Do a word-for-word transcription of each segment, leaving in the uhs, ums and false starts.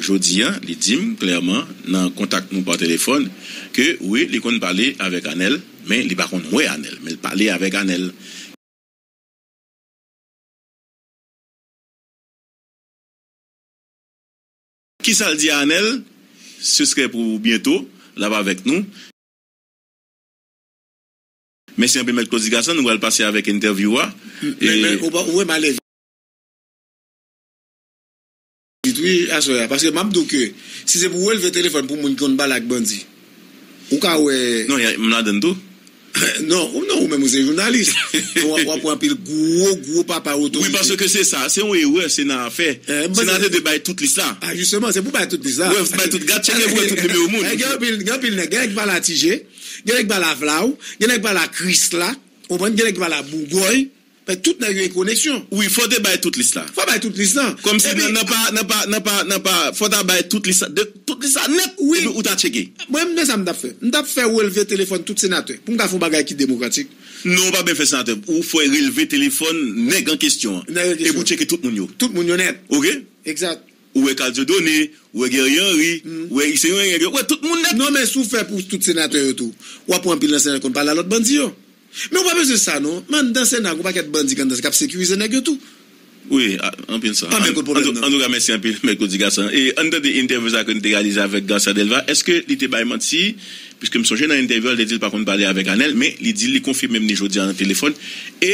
Jodi a, li di m klèman nan kontak nou pa telefòn ke wi, li konn pale avèk Anèl, men li pa konn wè Anèl, men l pale avèk Anèl. Kisa l di a Anèl? Ce serait pour bientôt, l ap avèk nou. Mèsi anpil, Mèt Claudy Gassant. Nou pral pase avèk entèvyou a. Men, men, ou pa, ou wè malè vit wi, aswè a. Paske m ap di w ke si se pou relve telefòn pou moun ki konn pale ak bandi, ou ka wè. Non, y a, m ladann tou. Non, ou, non, ou menm ou se jounalis. W ap, w ap pran anpil gwo, gwo papa otorite. Wi, paske se sa, se yon erè Sena a fè. Sena a te dwe bay tout lis la. A, jisteman, se pou bay tout lis la. Wi, bay tout, gad, tcheke pou wè tout nimewo moun. Gen anpil, gen anpil nèg, gen nèg ki pale a Ti Je, gen nèg ki pale a Vlaw, gen nèg ki pale a Krisla, ou konprann, gen nèg ki pale a Bougòy. Men tout nèg yo gen koneksyon. Wi, fò te bay tout lis la. Fò bay tout lis la. Kòmsi nan, nan pa, nan pa, nan pa, nan pa, fò ta bay tout lis la. De, tout lis la nèt. Wi. Epi ou ta tcheke. Mwen, men sa m t ap fè. M t ap fè relve telefòn tout senatè. Pou m ka fè yon bagay ki demokratik. Non, ou pa byen fè senatè. Ou fè relve telefòn nèg an kesyon an. Nèg an kesyon. Epi ou tcheke tout moun yo. Tout moun yo nèt. Oke? Egzat. Ou wè Carl Dieudonné, ou wè Guerrier Henry, ou wè Iseyon Enyen, ou wè tout moun nèt. Non, men si w fè pou tout senatè yo tou, w ap pran anpil nan senatè konn pale a lòt bandi yo. Men ou pa bezwen sa non. Men anndan Sena, gon pakèt bandi k anndan k ap sekirize nèg yo tou. Wi, a, anpil sa. An, antouka, mèsi anpil, Mèt Claudy Gassant. E ann tande entèvyou sa ke n te reyalize avèk Garcia Delva. Èske li te bay manti? Piske m sonje nan entèvyou a, li te di l pa konn pale avèk Anèl, men li di li konfime m li jodi a nan telefòn. E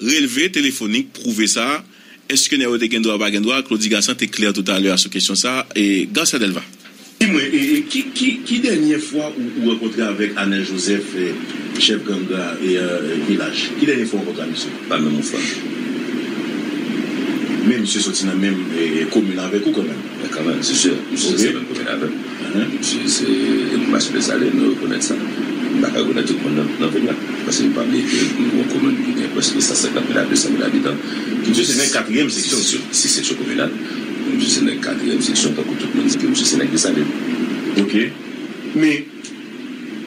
relve telefonik pwouve sa. Èske nèg yo te gen dwa, pa gen dwa? Claudy Gassant te klè toutalè a sou kesyon sa a. E Garcia Delva. Di mwen, e, e, ki, ki, ki dènyè fwa ou, ou rankontre avèk Anèl Joseph, e, chèf gang, e, e, Vilaj? Ki dènyè fwa ou rankontre ak misye? Pa menm yon fwa. Men misye soti nan menm, e, komin avèk ou kanmenm? Men kanmenm, se si. Misye se menm komin avè m. Misye se, e, machann Desalin, nou rekonèt sa. M pa ka rekonèt tout moun nan, nan vil la. Paske nou pa bliye ke nou gen yon komin ki gen prèske san senkant mil a de san mil abitan. Misye se nèg katriyèm seksyon. Si, si, si, seksyon kominal. Misye se nèg katriyèm seksyon, tankou tout moun di ke misye se nèg Desalin. Oke. Men,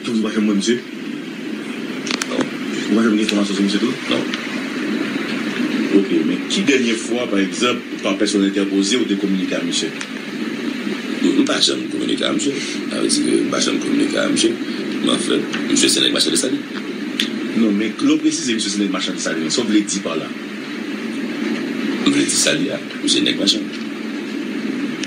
Tou, ou pa janm wè misye? Non. Ou pa janm gen enfòmasyon sou misye tou? Non. Oke, men ki dènyè fwa, pa egzanp, pa pèsòn entèpoze, ou te kominike ak misye? M, m pa janm kominike ak misye. Sa vle di ke m pa janm kominike ak misye. Men anfèt, misye se nèg machann Desalin. Non, men lè w presize misye se nèg machann Desalin, sa w vle di pa la? M vle di sa li a. Misye nèg machann.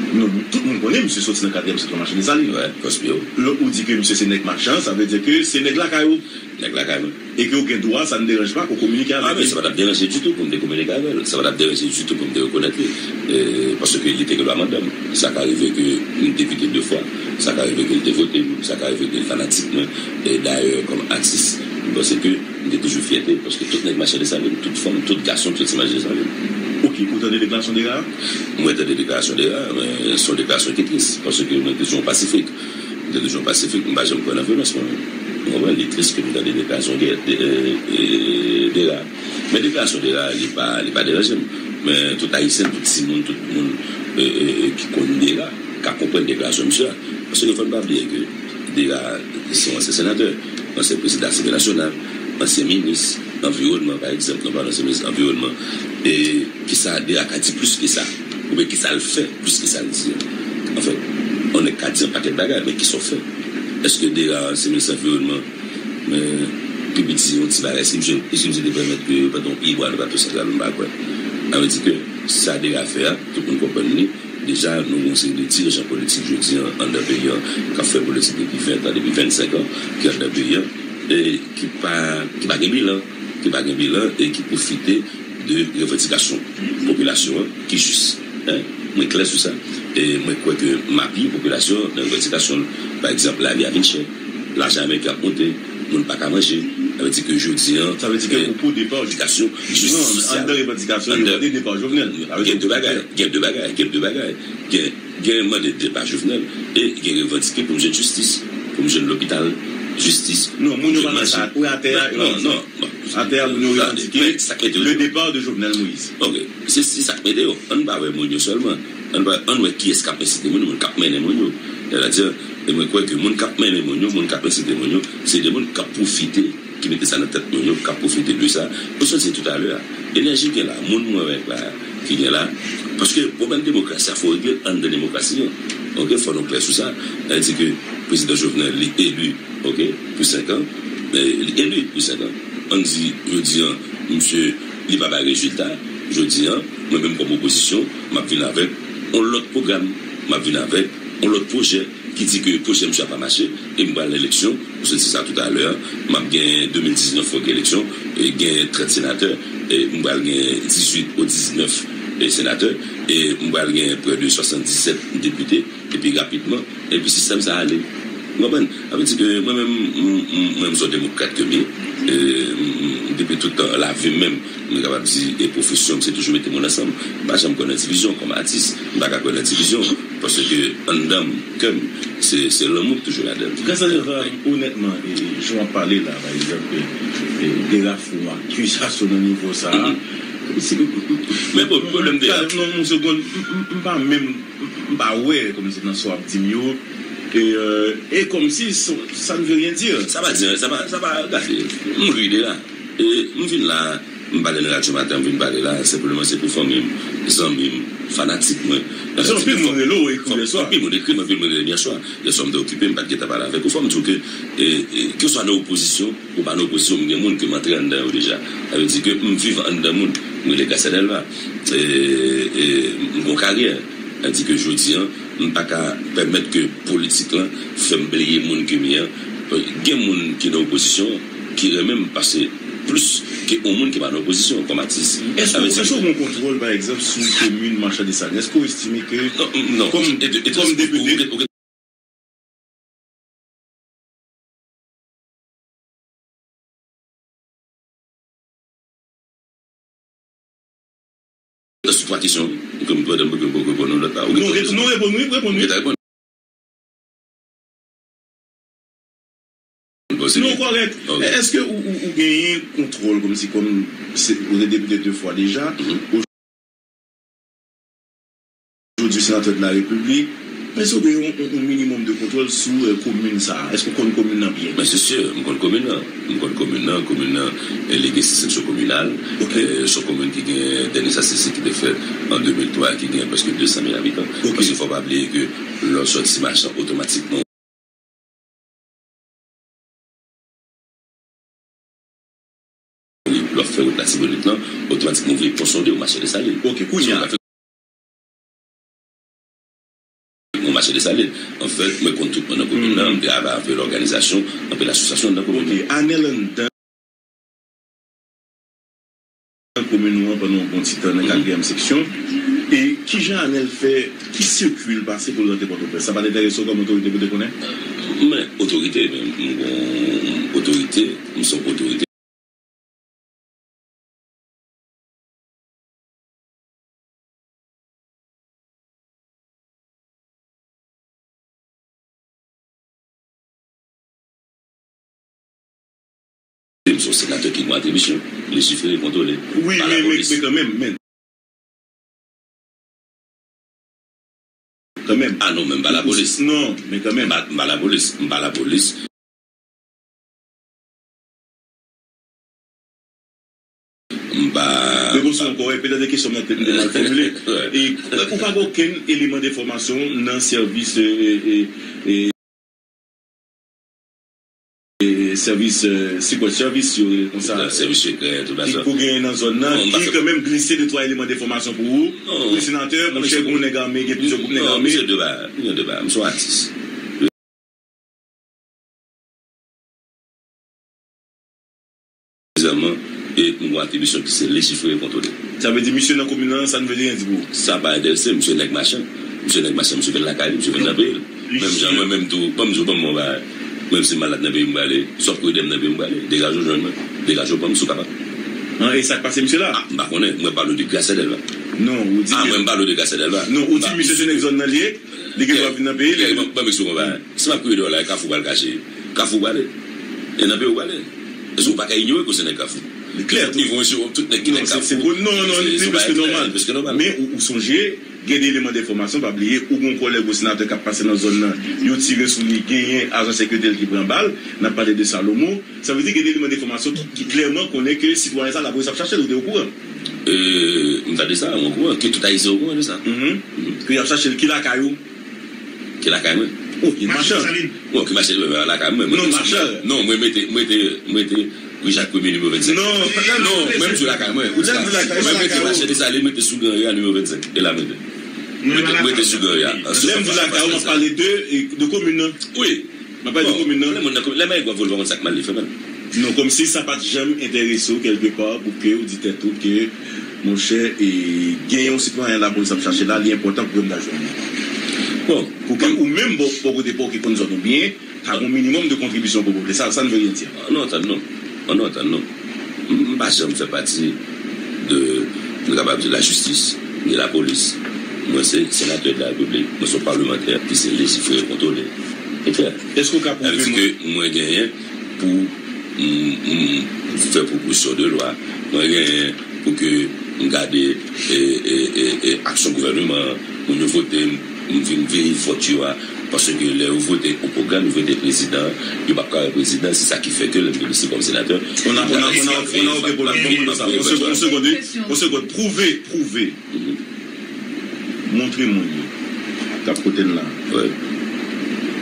Non, tout moun konnen misye soti nan katriyèm seksyon machann Desalin. Wè, kòspyo. Lè ou di ke misye se nèg machann, sa vle di ke se nèg lakay ou. Nèg lakay mwen. E ke ou gen dwa, ça ne dérange pas, ke w kominike avèk li. A, men sa pa t ap deranje ditou pou m te kominike avè l. Sa pa t ap deranje ditou pou m te rekonèt li. E, paske li te gen dwa mande m. Sa ka rive ke m te envite de fwa. Sa ka rive ke l te vote m. Sa ka rive ke l fanatik mwen. E dayè, kòm atis, m panse ke m te toujou fyète, paske tout nèg machann Desalin, tout fanm, tout gason, tout se machann Desalin. Oke, ou tande deklarasyon Dera a? Mwen tande deklarasyon Dera a, men se yon deklarasyon ki tris, paske mwen te toujou yon pasifik. Mwen te toujou yon pasifik, m pa janm kwè nan vyolans, mwen. Ou konprann? Li tris ke m tande deklarasyon Dera, de, e, e, Dera a. Men deklarasyon Dera a, li pa, li pa deranje m. Men tout Ayisyen, tout timoun, tout moun, e, e, e, ki konn Dera, ka konprann deklarasyon misye a. Paske fò n pa bliye ke Dera se yon ansyen senatè, ansyen prezidan Asanble Nasyonal, ansyen minis anviwònman, pa egzanp, nou pale ansyen minis anviwònman. E kisa Dera ka di plis ke sa? Oubyen kisa l fè plis ke sa l di a? Anfen, yon nèg ka di yon pakèt bagay, men kisa w fè? Èske Dera, ansyen minis anviwònman, men pi piti yon ti bagay, si misye, si misye te pèmèt ke yo plante yon pye bwa nan Plato Santral, m pa kwè. Sa vle di ke sa Dera fè a, tout moun konprann li. Deja, nou gen yon seri de dirijan politik jodi a, anndan peyi a, k ap fè politik depi ven tan, depi vennsenk an, ki anndan peyi a, e ki pa, ki pa gen bilan, ki pa gen bilan e ki pwofite de revandikasyon popilasyon an ki jis. Hein? Mwen klè sou sa. E mwen kwè ke m apiye popilasyon an nan revandikasyon l. Pa egzanp, lavi a vin chè. Lajan ameriken ap monte, moun pa ka manje. Sa vle di ke jodi a, sa vle di ke, e, pou, pou depa, revandikasyon, non, jistis sosyal. Anndan revandikasyon yo, anndan, mande depa Jovenel. Sa vle di gen de bagay, gen de bagay, gen de bagay. Gen, gen mande depa Jovenel e gen revandike pou m jwenn jistis, pou m jwenn lopital, jistis, non, moun yo pa nan sa. Wi, atè a, non, non, non. Atè a, moun yo revandike le départ de Jovenel Moïse. Ok. Se, se sa k mete yo. Ann pa wè moun yo sèlman. Ann pa, ann wè kiyès k ap ensite moun yo, moun k ap mennen moun yo. Sètadi, e mwen kwè ke moun k ap mennen moun yo, moun k ap ensite moun yo, se de moun k ap pwofite, ki mete sa nan tèt moun yo, k ap pwofite de sa. Ou santi toutalè a, enèji gen la, moun mwen wè la, ki gen la. Paske pwoblèm demokrasi a, fò w regle l anndan demokrasi an. Ok, fò nou klè sou sa. Sa vle di ke prezidan Jovenel, li eli, ok, pou senk an. Eh, li eli pou senk an. Ann di, jodi an, misye, li pa bay rezilta. Jodi an, mwen menm kòm opozisyon, m ap vin avèk yon lòt pwogram. M ap vin avèk yon lòt pwojè ki di ke pwojè misye a pa mache, e m pral eleksyon, ou sot di sa toutalè, m ap gen de mil diznèf fòk eleksyon, e gen trant senatè, e m pral gen dizuit ou diznèf, e, senatè, e m pral gen prè de swasanndisèt depite, epi rapidman, epi sistèm sa ale. Ou konprann? Sa vle di ke mwen menm, m, m, mwen, m se yon demokrat ke m ye. E, m, m, depi tout tan, lavi m menm, mwen kapab di, e pwofesyon m, se toujou mete moun ansanm. M pa janm kwè nan divizyon kòm atis. M pa ka kwè nan divizyon. Paske anndan m, kè m, se, se lanmou k toujou ladan l. Gras a Jewova, onètman, e, jan w ap pale la, pa egzanp, e, e, de rafou, akizasyon nan nivo sa a, se, men bon, pwoblèm de non, yon segonn, m, m, m pa menm, m, m pa wè kòmsi nan sa w ap di m yo, e, e kòmsi sa, ça ne veut rien dire. Sa pa di, sa pa, sa pa, gade, m ri de la. E m vin la, m pale nan radyo maten, m vin pale la, senpleman se pou fanmi m, zanmi m, fanatik mwen. Se anpil moun rele w, ekri w yèswa. Anpil moun ekri m, anpil moun rele m yèswa. Yèswa m te okipe, m pa t gentan pale avèk ou. Fò m di w ke, e, e, keswa nan opozisyon ou pa nan opozisyon, m gen moun ke m antre anndan yo deja. Sa vle di ke m viv anndan moun. M rele Gracia Delva. E, e, m gon karyè. Sa vle di ke jodi an, m pa ka pèmèt ke politik lan fè m bliye moun ke m ye an. Gen moun ki nan opozisyon ki renmen m pase plis ke yon moun ki pa nan opozisyon kòm atis. Èske w, èske w gen kontwòl, pa egzanp, sou komin Machè Desalin? Èske w estime ke, non, non, kòm, e, e, kòm depite, Sou twa kesyon ke m, ke m, ke m poko reponn ou lòt la. Non, reponn, non, reponn wi, reponn wi. Non, kòrèk. Èske ou, ou, ou genyen kontwòl kòmsi kòm se, ou te depite de fwa deja? Jodi senatè de la Repiblik, men èske w gen yon, yon, yon minimòm de kontwòl sou, e, komin sa a? Èske w konn komin nan byen? Men se si, m konn komin nan. M konn komin nan. Komin nan, e, li gen sis seksyon kominal. E, se yon komin ki gen, dènye statistik ki te fèt an de mil twa, ki gen prèske de san mil abitan. Paske fò pa bliye ke lè w sòti Machan, otomatikman, lè w ap fè wout Latibonit lan, otomatikman ou vin Pon Sonde, ou mache Desalin. Ok, kounye a. Ou mache Desalin. Anfèt, mwen konn tout moun nan komin nan, m travay anpil òganizasyon, anpil asosyasyon nan komin nan. Ok, Anèl anndan komin nou an pandan yon bon ti tan nan katriyèm seksyon. E kijan Anèl fè, ki sirkwi l pase pou l rantre Pòtoprens? Sa pa t enterese w kòm otorite pou te konnen? Men, otorite, men, m gon otorite, m se yon otorite. M se yon senatè ki gen atribisyon lejifere, kontwole. Wi, men, men, men kanmenm, men. Kanmenm. Ah non, men m pa lapolis. Non, men kanmenm. M pa, m pa lapolis. M pa lapolis. M pa. Repons ou ankò, e petèt kesyon mwen te mal fòmile. E, ou pa gen okenn eleman de enfòmasyon nan sèvis, e, e, e, e, sèvis, e, se kwa, sèvis yo rele konsa, sèvis sekrè, tout bagay sa, ki pou genyen nan zòn nan, ki kanmenm glise de twa eleman de enfòmasyon pou ou, pou senatè, monchè, gon nèg ame, gen plizyè gwoup nèg ame. Non, misye de ba, misye de ba, misye yon atis. Prezanman, e m gon atribisyon ki se lejifere, kontwole. Sa vle di misye nan komin nan, sa n vle di anyen di pou ou? Sa pa enterese m, misye nèg Machan. Misye nèg Machan, misye vin lakay li, misye vin nan peyi l. Menm jan mwen menm tou, ban m di w, ban m yon bagay. Menm si m malad nan peyi m prale, si w ap kouri dèyè m nan peyi m prale, degaje w jwenn mwen. Degaje w pran m si w kapab. An, e sa k pase misye la? Ah, m pa konnen, mwen pale w de Gracia Delva. Non, ou di. Ah, mwen m pale w de Gracia Delva. Non, ou di misye se nèg zòn nan li ye, li gen dwa vin nan peyi li. Ban m eksplike w yon bagay. Si m ap kouri dèyè w la, e Kafou pral kache. Kafou prale. E nan peyi w prale. Èske w pa ka inyore ke w se nèg Kafou? Li klè tou. Ils vont essayer, tout nèg ki nèg Kafou. Non, non, non, li pi plis ke nòmal. Men ou, ou sonje, gen de eleman de enfòmasyon, pa bliye, ou gon kòlèg ou senatè k ap pase nan zòn nan, yo tire sou li, genyen ajan sekirite l ki pran bal, n ap pale de Salomo. Sa vle di gen de eleman de enfòmasyon ki, ki klèman konnen ke sitwayen sa, lapolis ap chache l, ou te okouran? E, m ta di sa, m okouran, ke tout Ayisyen okouran de sa. Ke y ap chache l, ki lakay ou? Ki lakay mwen? Ou ki machan. Bon, ki mache lakay mwen. Non, machan. Non, mwen mete, mwen mete, mwen mete Ri Jak Premye nimewo vennsenk. Non, non, mwen mete lakay mwen. Ou di lakay mwen. Mwen mete mache Desalin, mete sou Gran Ri a nimewo vennsenk. E la mete. Mete, mete sou Gran Ri a. Lè m di lakay ou, m ap pale de, de komin nan. Wi. M ap pale de komin nan. Lè moun nan komin, lè Mayik wè vòlè, pa konn sa k mal li fè menm. Non, kòmsi sa pa t janm enterese w kèlkepa pou ke ou di tèt ou ke, monchè, e, gen yon sitwayen lapolis ap chache la, li enpòtan pou ke m ta jwenn li. Bon. Pou ke ou menm, bò, bò kote pa w ki konn zòn ou byen, ka gen yon minimòm de kontribisyon pou pote. Sa, sa n vle di. An nou antann nou. An nou antann nou. M, m pa janm fè pati de, nou kapab di, lajistis, ni lapolis. Mwen se senatè de la repiblik. Mwen se yon palmantè ki se lejifere, kontwole. E klè. Èske w ka pwouve mwen? Sa vle di ke mwen genyen pou m, m fè pwopozisyon de lwa. Mwen genyen pou ke m gade, e, e, e, e, aksyon gouvèneman an, moun yo vote m, m vin veye vòt yo a, paske lè yo vote yon pwogram, yo vote prezidan, yo p ap ka wè prezidan, se sa ki fè ke lè m vin isi kòm senatè, on a, on a, on a, on a, ok, pwoblèm, bon, bon, sa, on seconde, on seconde, on seconde, pwouve, pwouve. Montre moun yo k ap koute n la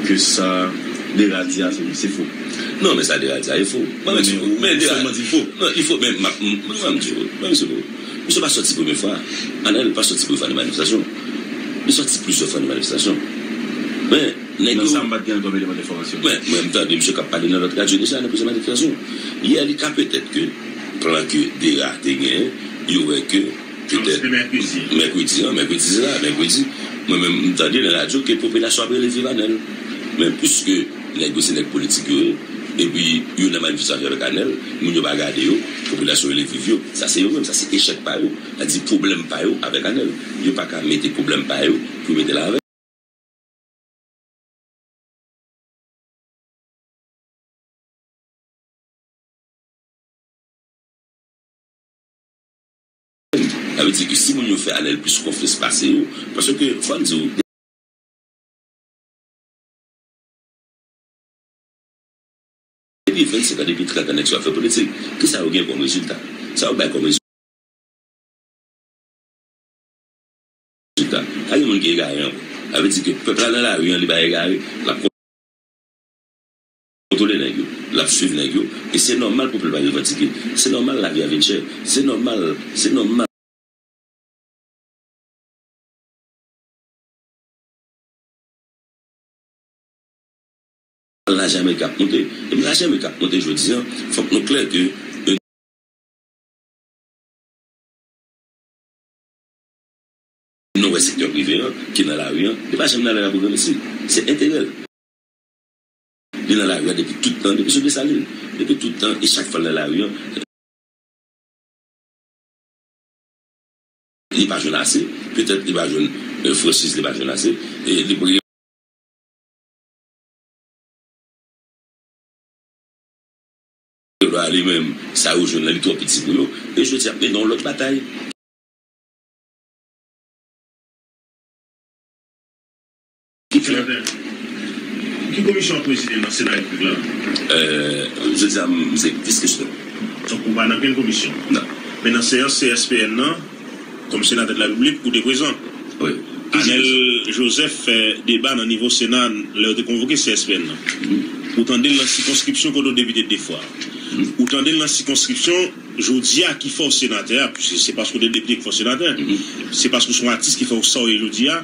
ke sa Dera di a se, se fo. Non, men sa Dera di a e fo. Mwen menm, men Dera sèlman di fo. Non, li fo, men m ap, m, m, m di w, men misye fo. Misye pa sòti premye fwa. Anèl pa sòti premye fwa nan manifestasyon. Li sòti plizyè fwa nan manifestasyon. Men nèg yo. Nan sa m pa t gen kòm eleman enfòmasyon. Men mwen m tande misye k ap pale nan lòt radyo deja nan plizyè manifestasyon. Yè li ka petèt ke plan ke Dera te genyen, yo wè ke petèt mèkredi an, mèkredi se la, mèkredi. Mwen menm, m tande nan radyo ke popilasyon ap rele viv Anèl. Men piske nèg yo se nèg politik yo ye, epi yo nan manifestasyon avèk Anèl, moun yo pa gade yo, popilasyon rele viv yo, sa se yo menm, sa se echèk pa yo. Sa di pwoblèm pa yo avèk Anèl. Yo pa ka mete pwoblèm pa yo pou yo mete la avèk. Sa vle di ke si moun yo fè Anèl plis konfyans pase yo, paske fò n di w, depi vennsenk an, depi trant an, nèg sa yo ap fè politik, kisa yo gen kòm rezilta? Sa yo bay kòm rezilta? Pa gen moun ki egare ankò. Sa vle di ke pèp la nan lari an, li pa egare. L ap kontwole nèg yo. L ap swiv nèg yo. E se nòmal pou pèp la revandike. Se nòmal lavi a vin chè. Se nòmal, se nòmal. Lajamèk ap monte. Epi lajamèk ap monte jodi a, fòk nou klè ke, e, nou wè sektè prive an ki nan lari an, li pa janm nan lari a pou granmesi. Se enterè l. Li nan lari a depi tout tan, depi sou Desalin. Depi tout tan, e chak fwa l nan lari an, li pa jwenn ase. Petèt li pa jwenn, e, franchiz, li pa jwenn ase. E li priye. Yo dwa li menm, sa yo jwenn la, li twò piti pou yo. E jodi a, ap mennen yon lòt batay. Ki komisyon w prezide nan Sena Repiblik la? Euh, jodi a, m se vis kestyon. Donk, ou pa nan kenn komisyon? Non. Men nan seyans C S P N nan, kòm senatè de la Repiblik, ou te prezan. Wi. Anèl Joseph fè deba nan nivo Sena lè yo te konvoke C S P N nan. Ou tande l nan sikonskripsyon kote w depite de fwa. Ou tande l nan sikonskripsyon jodi a ki fè w senatè a, piske se paske w te depite ki fè w senatè. Se paske w se yon atis ki fè w sa w ye jodi a.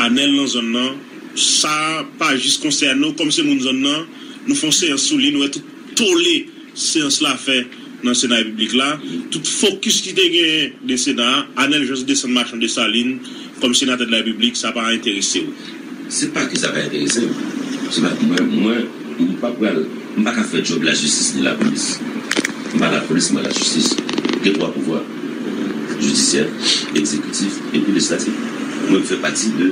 Anèl nan zòn nan, sa pa jis konsène w, kòm se moun zòn nan, nou fè yon seyans sou li, nou wè tout tole seyans la fè nan Sena Repiblik la, tout fokis ki te genyen de Sena a, Anèl Jos desann machann Desalin kòm senatè de la Repiblik, sa pa enterese w. Se pa ke sa pa enterese m. Se pa, mwen, mwen, m pa pral, m pa ka fè djòb lajistis ni lapolis. M pa lapolis, m pa lajistis. Gen twa pouvwa, jidisyè, egzekitif, epi lejislatif. Mwen, m fè pati de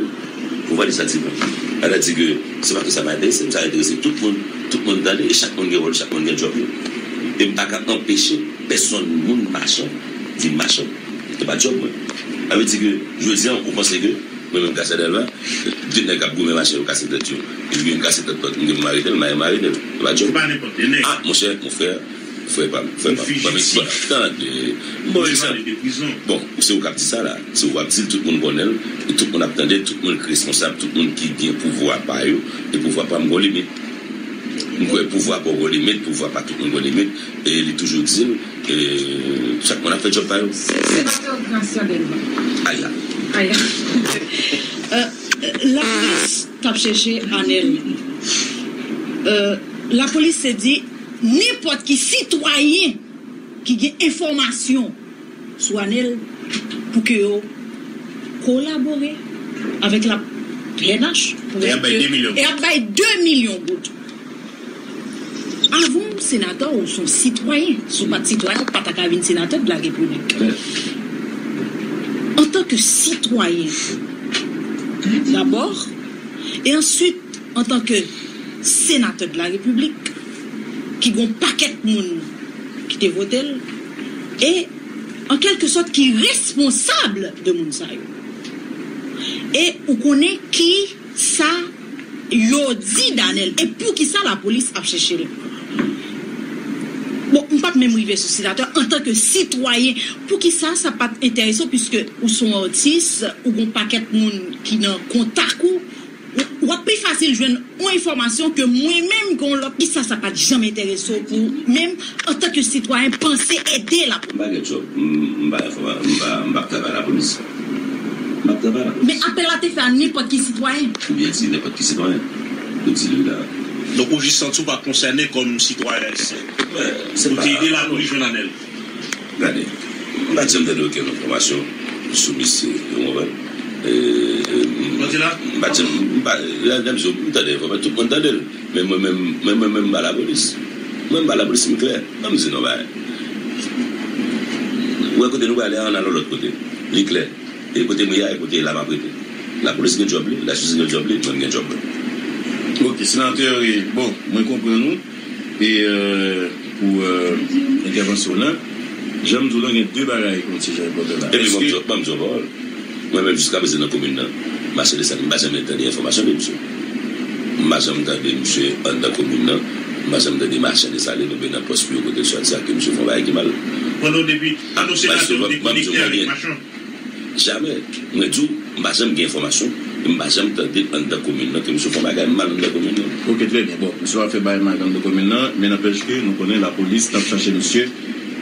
pouvwa lejislatif la. Sa vle di ke se pa ke sa pa enterese m, sa enterese tout moun. Tout moun tande, e chak moun gen wòl, chak moun gen djòb li. E m pa ka anpeche pèsonn moun machan vin machan. Se pa djòb mwen. Sa vle di ke jodi a, ou panse ke mwen menm Cassandre Delva, de nèg k ap goumen machan yo kase tèt yo. Epi m kase tèt lòt, m gen pou m arete l, m a, m arete l. Se pa djòb. Se pa nenpòt de nèg. Ah, monchè, mon frè, Frè pa m, frè pa m, frè pa m, tande. Bon, egzanp, bon, se ou k ap di sa la. Se ou k ap di l, tout moun konnen l, e tout moun ap tande l, tout moun ki responsab, tout moun ki gen pouvwa pa yo, e pouvwa pa m gon limit. M kwè pouvwa pa w gon limit, pouvwa pa tout moun gon limit, e li toujou di l, e chak moun ap fè djòb pa yo. Senatè Gracien Delva. Aya. Aya. Euh, lapolis t ap chèche Anèl. Euh, lapolis te di nenpòt ki sitwayen ki gen enfòmasyon sou Anèl pou ke yo kolabore avèk la P N H pou e ap bay de milyon goud. Avan w senatè, ou se yon sitwayen. Si w pa t sitwayen, ou pa ta ka vin senatè de la Repiblik. Antanke sitwayen, dabò, e answit, antanke senatè de la Repiblik, ki gon pakèt moun ki te vote l, e an kèlke sòt ki responsab de moun sa yo. E ou konnen ki sa yo di Danèl, e poukisa lapolis ap chèche l? Bon, m p ap menm rive sou senatè, antanke sitwayen, poukisa sa pa t enterese w, piske ou se yon atis, ou gon pakèt moun ki nan kontak ou, w ap pi fasil jwenn yon enfòmasyon ke mwen menm ki yon lòt, kisa sa pa t janm enterese w pou menm antanke sitwayen panse ede lapolis? M pa gen djòb, m m pa enfòma, m pa, m p ap travay lapolis. M ap travay lapolis. Men apèl la te fè a nenpòt ki sitwayen. Ou byen di nenpòt ki sitwayen. Ou di li la. Donk ou jis santi w pa konsène kòm sitwayen. Ou te ede lapolis jwenn Anèl. Gade, m pa t janm tande okenn enfòmasyon sou misye, ou konprann? E, m pa t janm, m pa, lè m di w, m tande enfòmasyon, tout moun tande l. Men mwen menm, men mwen menm, m pa lapolis. Mwen, m pa lapolis, m klè. Ban m di nou bagay. Ou wè kote nou prale a, ann al yon lòt kote. Li klè. E kote m ye a, e kote l ap ap rete. Lapolis gen djòb li, lajistis gen djòb li, mwen m gen djòb mwen. Ok, senatè, e, bon, mwen konprann ou. E, euh, pou, euh, entèvansyon w lan, jan m di w lan, gen de bagay ki yon ti jan enpòtan la. Epi, ban m di w, ban m di w yon pawòl. Mwen menm, jiska prezan nan komin nan, machann Desalin, m pa janm tande enfòmasyon de misye. M pa janm tande misye anndan komin nan. M pa janm tande machann Desalin oubyen nan pòs pou yo kote l sòti a ke misye fè yon bagay ki mal. Pandan w depi, pandan w senatè, w te konekte avèk machann? Jamè. Mwen di w, m pa janm gen enfòmasyon, e m pa janm tande anndan komin nan ke misye fè yon bagay mal anndan komin nan. Ok, trè byen. Bon, misye pa fè bagay mal anndan komin nan, men nanpèch ke nou konnen lapolis t ap chache misye.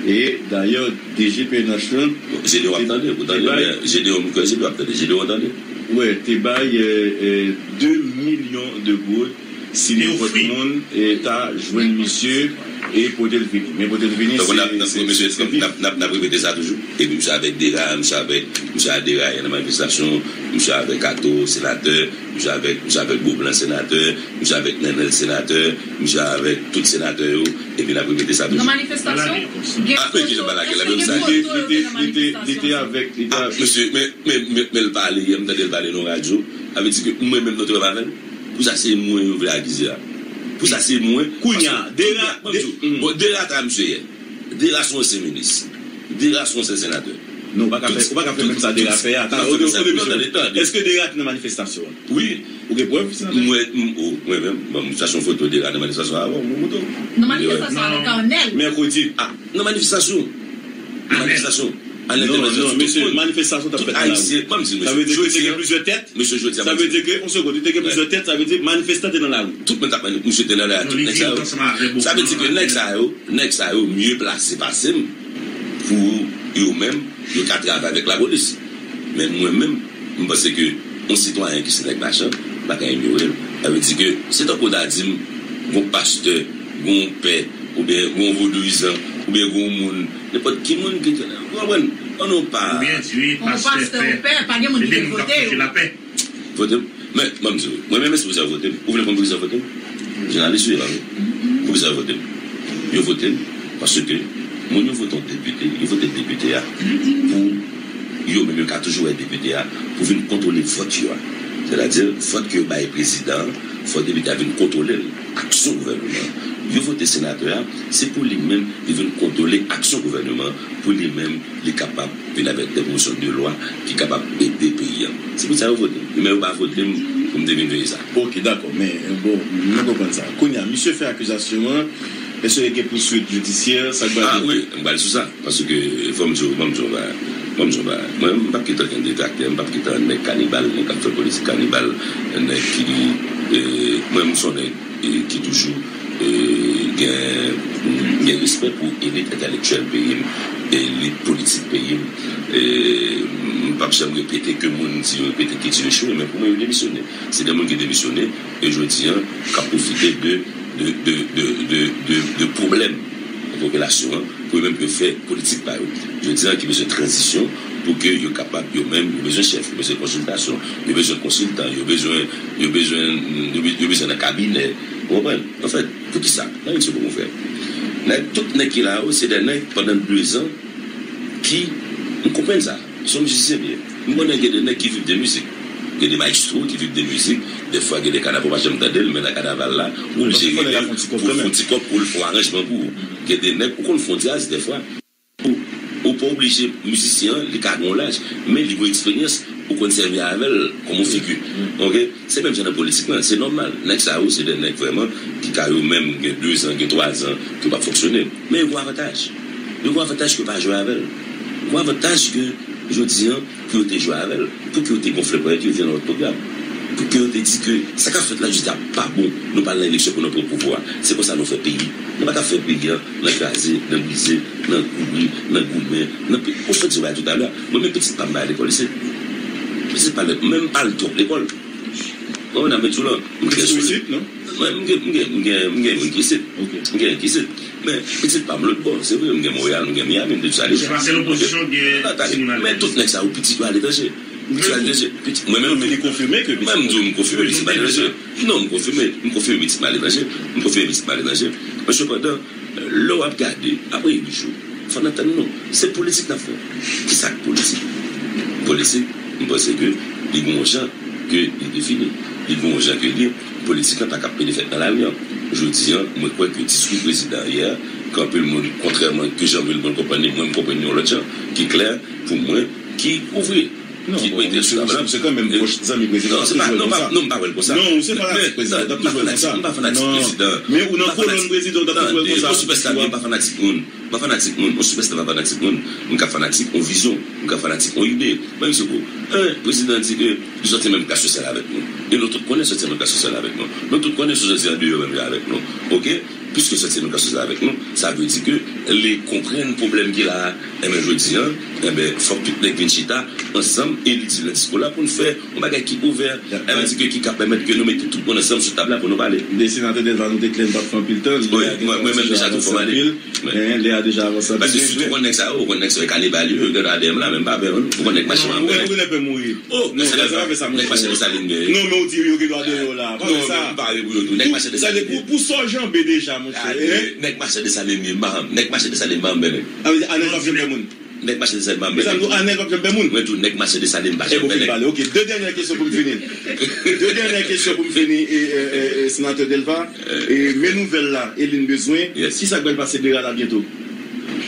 E dayè, D G P N H lan. Bon, Jedeon ap tande, ou tande, men Jedeon, m kwè Jedeon ap tande, Jedeon ap tande. Wè, te bay, euh, euh, de milyon de goud si nenpòt moun, e, ta jwenn misye e pote l vini. Men pote l vini, se, se, se pif. N ap, n ap, n ap repete sa toujou. Epi misye avèk Dera, misye avèk, misye a Dera nan manifestasyon, misye avèk Kato, senatè, misye avèk, misye avèk Goblan, senatè, misye avèk Nènèl, senatè, misye avèk tout senatè yo, epi n ap repete sa toujou. Nan manifestasyon? Gen foto, èske gen foto yo nan manifestasyon? Li te, li te, li te avèk, li te avèk. Ah, mesye, men, men, men, men l pale yè, m tande l pale nan radyo. Sa vle di ke mwen menm nou te wè m avè l. Pou sa se mwen yo vle akize a. Pou sa se mwen. Kounye a, Dera, bon, Dera ta misye yè. Dera se yon ansyen minis. Dera se yon ansyen senatè. Non, ou pa ka fè, ou pa ka fè menm sa Dera fè a. Tande, tande, tande. Èske Dera te nan manifestasyon an? Wi. Ou gen prèv, senatè? Mwen, m, o, mwen menm, bon, m chache yon foto Dera nan manifestasyon an, bon, mwen montre w. Nan manifestasyon avèk Arnel? Mèkredi. Ah, nan manifestasyon. Nan manifestasyon. Arnel te nan manifestasyon. Non, non, mesye, manifestasyon t ap fèt nan lari. Tout Ayisyen, ban m di, mesye, jodi a, mesye, jodi a, sa vle di ke, yon segonn, li te gen plizyè tèt, sa vle di manifestan te nan lari. Tout moun t ap manif-, mesye te nan lari a, tout nèg sa yo. Sa vle di ke nèg sa yo, nèg sa yo mye plase pase m pou yo menm, yo ka travay avèk lapolis. Men mwen menm, m panse ke yon sitwayen ki se nèg machan, m pa ka inyore l. Sa vle di ke se tankou w ta di m, gon pastè, gon pè, oubyen gon vodouyizan, oubyen gon moun, nenpòt ki moun ki te la, ou konprann? An nou pa. Ou byen di wi, pastè, pè, pa gen moun ki te vote yo. Vote m. Men, ban m di w, mwen menm, èske poukisa yo vote m? Ou vle konn poukisa yo vote m? Jounalis ou ye, pa vre? Poukisa yo vote m? Yo vote m paske moun yo vote yon depite, yo vote depite a pou yo menm, yo ka toujou wè depite a pou vin kontwole vòt yo a. Sètadi, vòt ke yo bay prezidan an, fò depite a vin kontwole l, aksyon gouvènman an. Yo vote senatè a, se pou li menm, li vin kontwole aksyon gouvènman an, pou li menm, li kapab vin avèk de pwopozisyon de lwa ki kapab ede peyi a. Se pou sa yo vote m. Men yo pa vote m pou m te vin veye sa. Ok, dakò, men, bon, nou konprann sa. Kounye a, misye fè akizasyon an, Èske gen pouswit jidisyè? Sa k pral Ah wi, m pral sou sa. Paske, fò m di w, fò m di w, ba, fò m di w, ba, mwen, m p ap kite ankenn detraktè, m p ap kite nèg kanibal, nèg k ap fè politik kanibal, nèg ki, e, mwen, m se yon nèg, e, ki toujou, e, gen, gen respè pou elit entèlektyèl peyi m, elit politik peyi m. E, m p ap janm repete ke moun di yo repete ki di yo echwe, men pou mwen, yo demisyone. Se de moun ki demisyone, e jodi a, k ap pwofite de, de, de, de, de, de, de pwoblèm popilasyon an, pou yo menm yo fè politik pa yo. Jodi a, ki bezwen tranzisyon pou ke yo kapab, yo menm, yo bezwen chèf, yo bezwen konsiltasyon, yo bezwen konsiltan, yo bezwen, yo bezwen, yo be-, yo bezwen nan kabinè. Ou konprann? Anfèt, poukisa? Nan Ayiti, pou mwen, frè. Nèg, tout nèg ki la yo, se de nèg, pandan de zan, ki, m konprann sa. Se yon mizisyen m ye. M konnen gen de nèg ki viv de mizik. Gen de mayestwo ki viv de mizik. Dèfwa, gen de kanaval, ou pa janm tande l, men nan kanaval la, ou oblije rele l pou l fè yon ti kòb, pou l fè yon aranjman pou ou. Gen de nèg, ou konn fè yon djaz, dèfwa. Ou, ou pa oblije mizisyen an, li ka gen yon laj, men li gen yon eksperyans, ou konn sèvi avè l kòm yon figi. Oke? Se menm jan nan politik lan, se nòmal. Nèg sa yo, se de nèg vrèman ki ka yo menm gen de zan, gen twa zan, ki pa fonksyone. Men yo gen avantaj. Yo gen avantaj ke pa jwe avè l. Yo gen avantaj ke, jodi a, pou yo te jwe avè l, pou ke yo te gonfle ponyèt yo, vin nan lòt pwogram. Pou ke yo te di ke sa k ap fèt la jodi a pa bon, nou pa al nan eleksyon pou nou pran pouvwa a. Se konsa nou fè peyi. Nou pa ka fè peyi a nan kraze, nan brize, nan kouri, nan goumen, nan pe-, ou sot di w talè. Mwen menm pitit pa m pa al lekòl isit. Pitit pa m, menm pa al twòp lekòl. Mwen menm ap di w la, m gen sou isit, non? Mwen, m gen, m gen, m gen, m gen moun ki isit. M gen ki isit. Men, pitit pa m lòt bò, se vre, m gen Monreyal, m gen Miami, m te toujou ale. Se pa sèl opozisyon, gen timoun ale. Men tout nèg sa yo pitit yo aletranje. Pitit yo aletranje. Pitit, mwen menm, men li konfime ke pitit mwen, m di w, m konfime pitit m aletranje. Non, m konfime, m konfime pitit m aletranje. M konfime pitit m aletranje. Men sepandan, lè w ap gade, apre uit jou, fò n ap tann nou. Se politik n ap fè. Kisa k politik? Politik, m panse ke li gen yon jan ke li defini. Li gen yon jan ke li ye. Politik la pa ka pede fèt nan lari an. Jodi a, mwen kwè ke diskou prezidan yè, ke anpil moun, kontrèman ke jan Wilbrun konprann li, mwen m konprann li yon lòt jan, ki klè pou mwen, ki ouvri, ki mete sou tab la. Non, se kanmenm pwòch zanmi prezidan, w ap toujou wè l konsa. Non, m pa wè l konsa. Non, ou se fanatik prezidan, w ap toujou wè l konsa. Non, m pa fanatik prezidan. Men ou nan kolòn prezidan, w ap toujou wè l konsa. Tande, yon sipèsta, m pa fanatik moun. M pa fanatik moun, yon sipèsta pa fanatik moun. M ka fanatik yon vizyon, m ka fanatik yon ide. Mwen, misye, bon, en, prezidan di ke li sòti menm klas sosyal avèk nou. E nou tout konnen sòti menm klas sosyal avèk nou. Nou tout konnen sòti andeyò menm jan avèk nou. Oke? Piske sòti menm klas sosyal avèk nou, sa vle di ke li konprann pwoblèm ki la a. Enben, jodi a, enben, fòk tout nèg vin chita ansanm e li di nan diskou la pou n fè yon bagay ki ouvè, enben, di ke ki ka pèmèt ke nou mete tout moun ansanm sou tab la pou nou pale. Men senatè Delva, nou te klè, n p ap fè anpil tan. Wi, mwen, mwen menm deja tou fò m ale. Lè a deja avanse anpil. Paske sitou ou konn nèg sa yo, ou konn nèg sa yo kanibal yo, yo gen dwa dèyè m la, men m pa pè, ou konn nèg mache m ap pè. Ou konnen pè mouri. Oh, nèg mache Desalin, nèg mache Desalin, men. Non, men ou di yo gen dwa dèyè w la. Pa fè sa. Non, men m pare pou yo tou. Nèg mache Desalin. Pou, pou sa w janbe deja, monchè. Nèg mache Desalin, men, nèg mache Desalin, men, men. Anèl p ap janm pè moun. Nèg mache Desalin, men. Mezanmi, nou, Anèl p ap janm pè moun. Mwen tou, nèg mache Desalin pa janm pè nèg. Ebyen, ou fin pale. Oke, de dènyè kesyon pou m fini. De dènyè kesyon pou m fini, e, e, e, e, senatè Delva. E, men nouvèl la, e li n bezwen. Kisa k pral pase Dera la byento?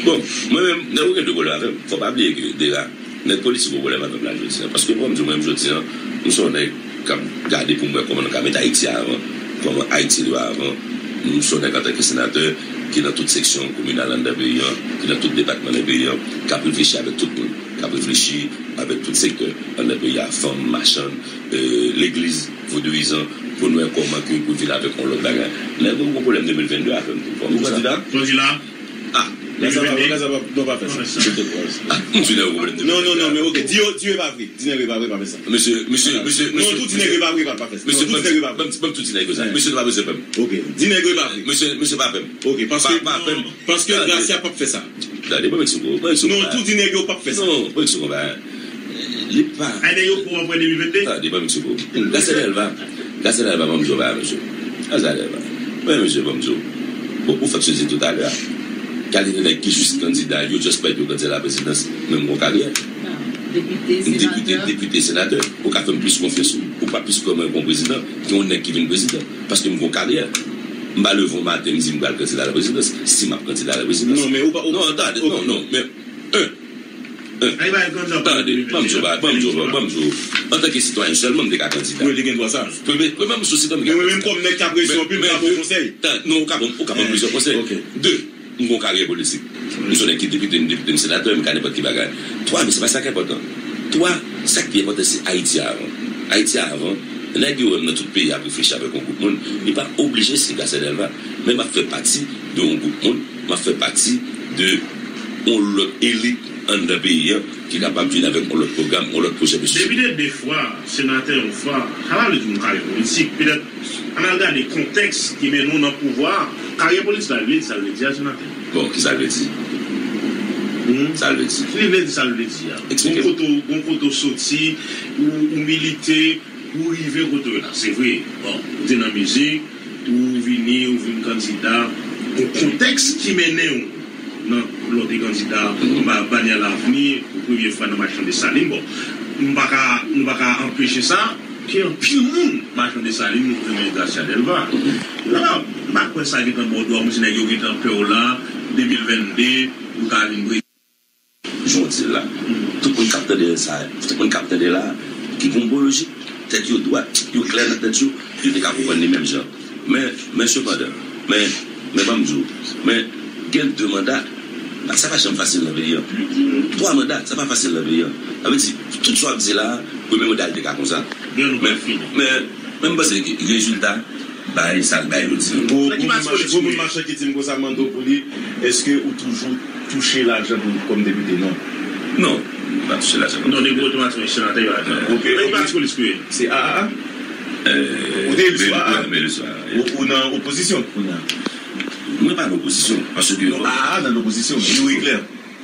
Bon, mwen menm, nèg ou gen de pwoblèm avè m. Fò pa bliye ke Dera, nèg politik gen pwoblèm avè m la jodi a. Paske, bon, m di w, mwen menm jodi a, m se yon nèg k ap gade pou m wè kòman nou ka mete Ayiti a avan, kòman Ayiti dwe avan. M se yon nèg antanke senatè ki nan tout seksyon kominal anndan peyi an, ki nan tout depatman nan peyi an, k ap reflechi avèk tout moun, k ap reflechi avèk tout sektè anndan peyi a, fanm, machann, e, legliz, vodouyizan, pou n wè kòman ke pou vin avèk yon lòt bagay. Nèg ou gen pwoblèm de mil vennde avè m tou, fò m di sa. Ou kandida? Kandida? Ah, Nèg sa pa, nèg sa pa, non, pa fè sa. Ah, m di nèg ou gen pwoblèm de mil vennde. Non, non, non, men oke, di yo, di yo e pa vre. Di nèg yo e pa vre, pa fè sa. Mesye, mesye, mesye, non, mesye, tou di nèg yo e pa vre, pa, pa fè sa. Mesye, non, tou di nèg yo e pa vre. Ban m, ban m tou di nèg yo sa. Mesye pa bezwen pè m. Oke, di nèg yo e pa vre. Mesye, mesye pa pè m. Oke, paske, pa, pa pè m. Paske Gracia p ap fè sa. Tande, ban m ti kou, ban m ti kou. Non, tou di nèg yo p ap fè sa. Non, ban m ti kou, ba. Li pa. Ay, nèg yo pou anpwen de mil vennde. Tande, ban m ti kou. Gracia Delva. Gracia Delva, ban m di w, ba, mesye. Gracia Delva. Mwen, mesye, ban m di w. Bon, ou fèk sezi toutalè a. Kalite nèg ki jis kandida, yo just pèmèt yo kandida la prezidans, men m gon karyè. M depite, depite, senatè. Ou ka fè m plis konfyans, ou pa plis kwè mwen kon prezidan, ke yon nèg ki vin prezidan. Paske m gon karyè. M pa leve yon maten, m di m pral kandida la prezidans. Si m ap kandida la prezidans. Non, men ou pa, ou... Non, tande, non, non, men, en, Ay, bay kandida pou Tande, ban m di w, ba- ban m di w, ban m di w. Antanke sitwayen sèlman, m te ka kandida. Wi, li gen dwa sa. Premye, premye, m sou sitwayen, m te ka Men mwen menm kandida. Kòm nèg k ap resi anpil, m Men, ka ba w men, konsèy. tan- non, ou ka ban m, ou ka ban m plizyè konsèy. Ok. De, m gen yon karyè politik. M se yon nèg ki depite, m depite, m senatè, m ka nenpòt ki bagay. Twa, men se pa sa k enpòtan. Twa, sa k pi enpòtan, se Ayiti avan. Ayiti avan, nèg yo wè m nan tout peyi ap reflechi avèk yon gwoup moun, li pa oblije se Garcia Delva. Men m ap fè pati de yon gwoup moun, m ap fè pati de yon lòt elit anndan peyi a ki kapab vin avèk yon lòt pwogram, yon lòt pwojè de sosyete. Depite de fwa, senatè yon fwa, sa pa vle di yon karyè politik. Petèt, ann al gade kontèks ki mennen w nan pouvwa a, karyè politik la, li vle di sa l vle di a, senatè. Bon, ki sa l vle di? Hmm? Sa l vle di? Li vle di sa l vle di a. Eksplike m. Gon kote w, gon kote w soti, ou, ou milite, ou rive kote w ye la. Se vre, bon, ou te nan mizik, ou vini, ou vin kandida. Gon kontèks ki mennen w nan lè w te kandida, ba- banyè Lavni, pou premye fwa nan Machan Desalin. Bon, m pa ka, nou pa ka anpeche sa, ke anpil moun Machan Desalin nou renmen Gracia Delva. La, m pa kwè sa gentan ba w dwa, mwen se nèg yo gentan pè w la, de mil venn de, ou ka vin prezidan. Jan w di l la. Tout moun k ap tande sa, tout moun k ap tande la, ki gon bon lojik, tèt yo dwat, yo klè nan tèt yo, yo te ka konprann li menm jan. Men, men sepandan, men, men ban m di w, men gen de manda, sa pa janm fasil nan peyi an. Twa manda, sa pa fasil nan peyi an. Sa vle di, tout sa w ap di la, premye manda l te ka konsa. Men, men, men m panse ke rezilta, bay sa l bay yo di. Gwo, gwo moun Machan, gwo moun Machan ki di m konsa, m mande w pou li, èske ou toujou touche lajan pou, kòm depite? Non. Non, m pa touche lajan. Non, depi otomatik senatè yo lajan. Ok, men li pati politik wi. Se A A A? Ou te eli sou A A? Men li sou A A. Ou, ou nan opozisyon kounye a? Mwen pa nan opozisyon, paske non, A A A nan opozisyon, men yo eklè.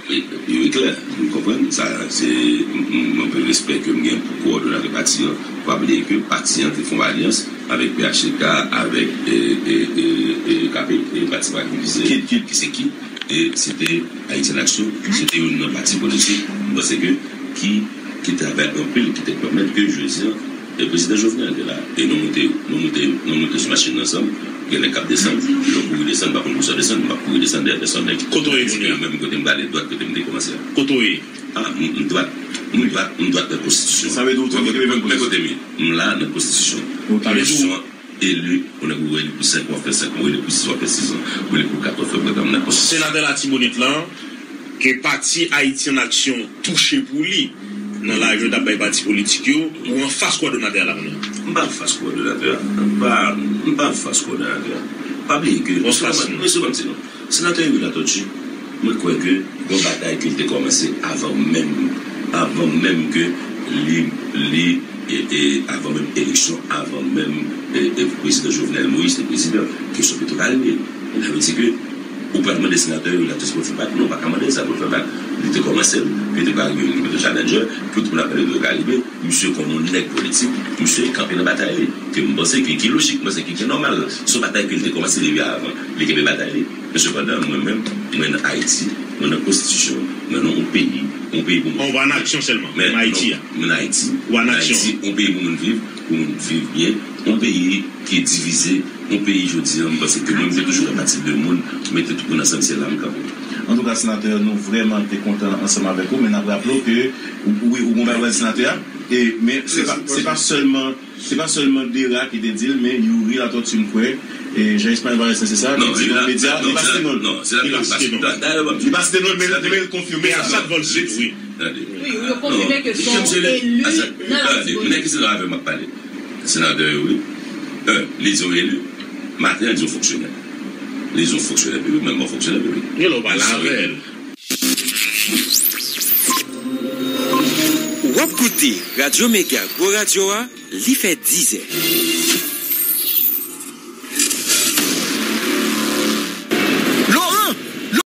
Yo eklè, m konprann. Sa, se, m, m, m anpil respè ke m gen pou kowòdonatè pati an. Pa bliye ke pati an te fè yon alyans avèk P H T K, avèk, e, e, e, e, K P, e, Pati Patrivisyen, ki, ki, ki se ki, e se te Ayiti an Aksyon, se te youn nan pati politik, m panse ke ki, ki travay anpil, ki te pèmèt ke jodi an, e prezidan Jovenel te la. E nou moute, nou moute, nou moute sou machin nan ansanm. Gen nèg k ap desann, yo kouri desann, m pa konn pou sa desann, m ap kouri desann dèyè pèsonn nèg. Kote w ye kounye a? Menm kote m prale dwat, kote m te kòmanse a. Kote w ye? A, m, m dwat, m dwat, m dwat nan konstitisyon. Sa vle di w tou, men kote m ye? M la nan konstitisyon. Ok. Eleksyon, eli, ou nèg ou eli pou senk, w ap fè senk an, ou eli pou sis, w ap fè sis an, ou eli pou kat, w ap fè kat an, m nan konstitisyon. Senatè Latibonit lan, ke pati Ayiti an Aksyon touche pou li nan lajan yo t ap bay pati politik yo, ou anfas kowòdonatè a la kounye a? M pa anfas kowòdonatè a. M pa, m pa anfas kowòdonatè a. Pa bliye ke, mesye, ban m di nou, senatè Youri Latortue, mwen kwè ke gon batay ke l te kòmanse avan menm, avan menm ke li, li, e, e, avan menm eleksyon, avan menm, e, e, prezidan Jovenel Moïse te prezidan, kesyon Petro Caribe. Sa vle di ke ou pral mande senatè Youri Latortue pou l fè bak? Non, ou pa ka mande l sa pou l fè bak. Li te kòmanse l, li te ka rive li mete challenger, tout moun ap pale de Caribe. Misye kòm yon nèg politik, misye kanpe nan batay li. Ke m panse ki, ki lojik, m panse ki, ki nòmal. Se yon batay ke li te kòmanse depi avan. Li kenbe batay li. Men sepandan, mwen menm, mwen nan Ayiti, mwen nan konstitisyon, mwen nan yon peyi, yon peyi pou mwen. Ou pa nan aksyon sèlman, men nan Ayiti a. Mwen nan Ayiti, ou pa nan aksyon. Ayiti, yon peyi pou moun viv, pou moun viv byen, yon peyi ki divize, yon peyi jodi an, m panse ke mwen, m te toujou fè pati de moun, mete tout moun ansanm, se la m kanpe. Antouka, senatè, nou vrèman te kontan ansanm avèk ou, men n ap raple w ke, wi, ou gon bagay pou senatè a, e, men se pa, se pa sèlman Se pa sèlman Dera ki te di l, men Youri Latortue, m kwè, e Jean Espérant Valestin, se sa, te di nan medya, li pa site non l. Non, se la ki pa site non l. Li pa site non l, men, men l konfime sa. Wi, yo konfime ke se yon eli nan Latibonit. Nèg ki se avè m ap pale. Senatè Youri, li di yon eli. Maten an, li di yon fonksyonè. Li di yon fonksyonè piblik, men bon fonksyonè piblik. Gen lè w pale avè l. W ap koute Radyo Mega, gwo radyo a, li fè dizè.